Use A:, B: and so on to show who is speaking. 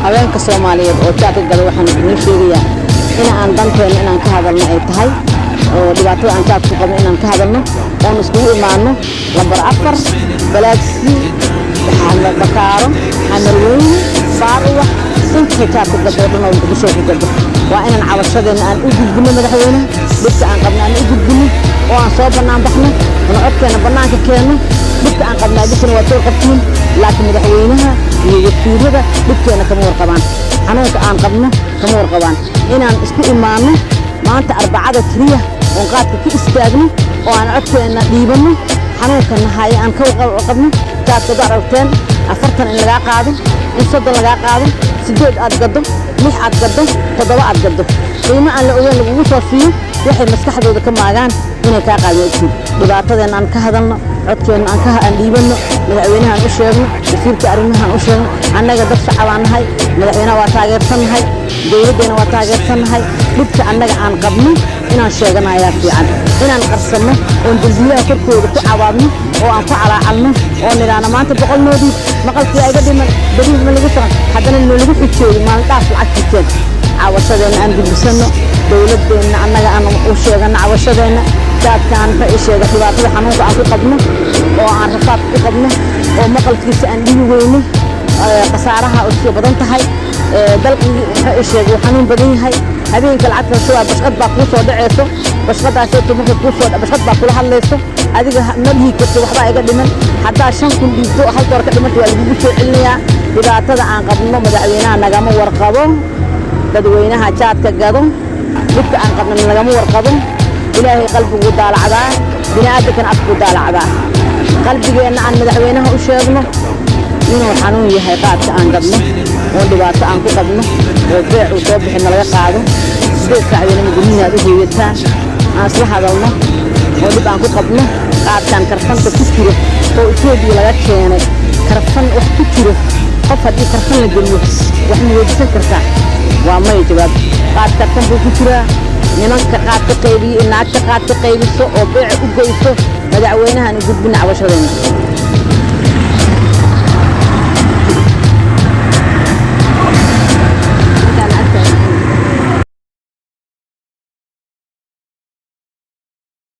A: Haweenka Soomaaliyeed oo jaadka gada, waxaan idiin sheegayaa in aan danteena inaan ka hadalno ay tahay, oo dhibaatada aan jaadka ku qabno inaan ka hadalno, oon iskugu imaano lambar 4, Balaagsii, Bakaaro, Xamarweyne, Baar Ubax, inta jaadka gado oo dhan oo Muqdisho ku gado. Waa inaan cabashadeenna aan u gudbino madaxweynaha, dhibka aan qabno aan u gudbino, oo aan soo bannaan baxno, oon codkeena bannaanka keenno. Dhibka aan qabnaa dhibkana waa soo qabtiin, laakiin madaxweynaha iyo wasiirada dhibkeena kama warqabaan, xanuunka aan qabno kama warqabaan. Inaan isku imaanno maanta Arbacada keliya, oon qaadka ku istaagno, oo aan codkeenna dhiibanno, xanuunka nahaya aan ka qabno. Jaadka ad aragteen, 40 in lagaa qaado, in 30 lagaa qaado, 8 aad gaddo, 6 aad gaddo, 7 aad gaddo, qiimo aan la ogeyn lagugu soo siiyo, waxay maskaxdooda ka maagaan inay kaa qaadin. Ogtiin dhibaatadeenna aan ka hadalno, codkeenna aan dhiibanno, madaxweynaha aan u sheegno, wasiirka arrimaha aan u sheegno. Annaga dad shacabaan nahay, madaxweynaha waa taageersannahay, dowladdeena waa taageersannahay. Dhibka annaga aan qabno inaan sheegano ayaa fiican inaan qarsanno, oon dembiyaha korkooda ku cawaadno, oo aan ku calaacalno, oo nidhaahno maanta 100 noodiib maqalkii iga dhiman, beriis ma lagu socon, haddana noolagu xujeeyo maalin dhaaf lacagtii keen. Cabashadeenna aan gudbisanno, dowladdeenna annaga aan u sheegano cabashadeenna jaadkaan, muxuu ii sheega, dhibaatada xanuunka aan ku qabno, oo aan rafaadka ku qabno, oo maqalkiisa aan dhibi weyno, khasaaraha oo sii badan tahay, dalqigii, muxuu ii sheegay, uu xanuun badan yahay. Habeenka lacagta shubaa, bashqad baa kuu soo dhaceyso, bashqadaasayto markay kuu soo bashqad baa kula hadlayso, adiga ma dhihi karto waxbaa iga dhiman. Haddaa 5000 dhiibto, $1 ka dhimanta, waa lagugu soo celinayaa. Dhibaatada aan qabno madaxweynaha nagama warqabo, dadweynaha jaadka gado dhibka aan qabno nagama warqabo. Ilaahay qalbiguu daalacdaa, bini'aadankana afkuu daalacdaa. Qalbigeenna aan madaxweynaha u sheegno inuu xanuun yahay qaadka aan gadno, oo dhibaato aan ku qabno, oo beec uu soo bixin nalaga qaado, 8 saac weynama guryihiin aad u hooyataan. Aan isla hadalno oo dhib aan ku qabno qaadkan karfanta ku jiro oo Etoobiya laga keenay. Karfan wax ku jiro, qof haddii karfan la geliyo, wax ma weydiisan kartaa? Waa maya jawaab. Qaad karfan buu ku jiraa. Nimanka qaadka qaybiyo in naagta qaadka qaybiso oo beeca u goyso, madaxweynahaan u gudbina cabashadeenna.